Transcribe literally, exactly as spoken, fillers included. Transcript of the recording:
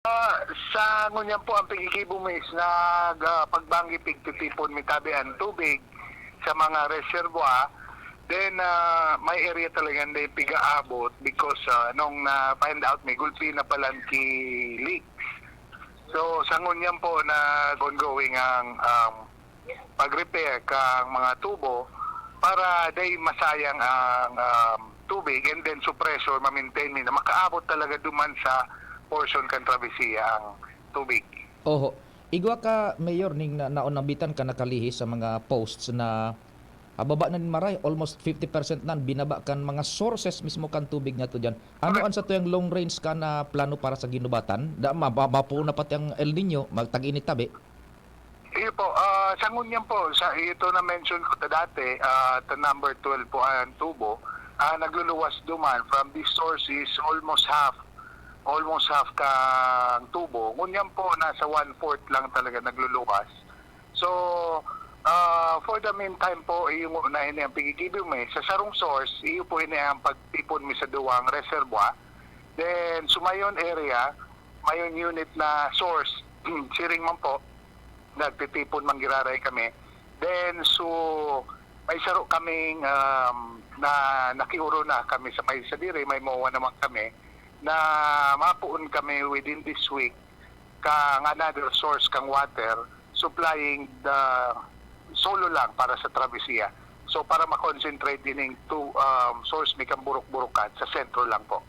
Ah, sa ngunyan po, ang pigigibo mi is nag, ah, pagbanggi pigtitipon mi tabi an tubig sa mga reservoir. Then, ah, may area talaga na pigaabot because, ah, nung na-find out mi, gulpi na palan ki leaks. So, sa ngunyan po, nag-ongoing ang, um, pag-repair kang mga tubo para dai masayang ang, um, tubig, and then suppressor ma-maintain mi na makaabot talaga duman sa portion kan travesya ang tubig. Oho. Igwa ka, Mayor, ning na, naon nabitan ka nakalihis sa mga posts na, ah, baba na nin maray, almost fifty percent na binaba kan mga sources mismo kan tubig nga to diyan. Ano Correct. An satuyang long range ka na plano para sa ginubatan? Da, ma-, ma-, mapuon na pati ang El Niño, magtag-init tabi. Iyo po, ah, sa ngunyan po, sa ito na mention ko ta dati, ah, ta number twelve po ang tubo, ah, nagluluwas duman from this source is almost half, almost half kang tubo. Ngunyan po, nasa one-fourth lang talaga nagluluwas. So, ah, for the meantime po, iyo nguna ini ang pigigibo mi. Sa sarong source, iyo po ini ang pagtipon mi sa duwang reservoir. Then, Sumayon area, mayon unit na source, siring man po, nagtitipon man giraray kami. Then, so, may saro kaming, um, na nakioro na kami sa may sadiri, may MOA naman kami, na mapoon kami within this week kang another source kang water, supplying the solo lang para sa travesya. So, para ma-concentrate ining two, um, source mi kan Burok-Burokan sa sentro lang po.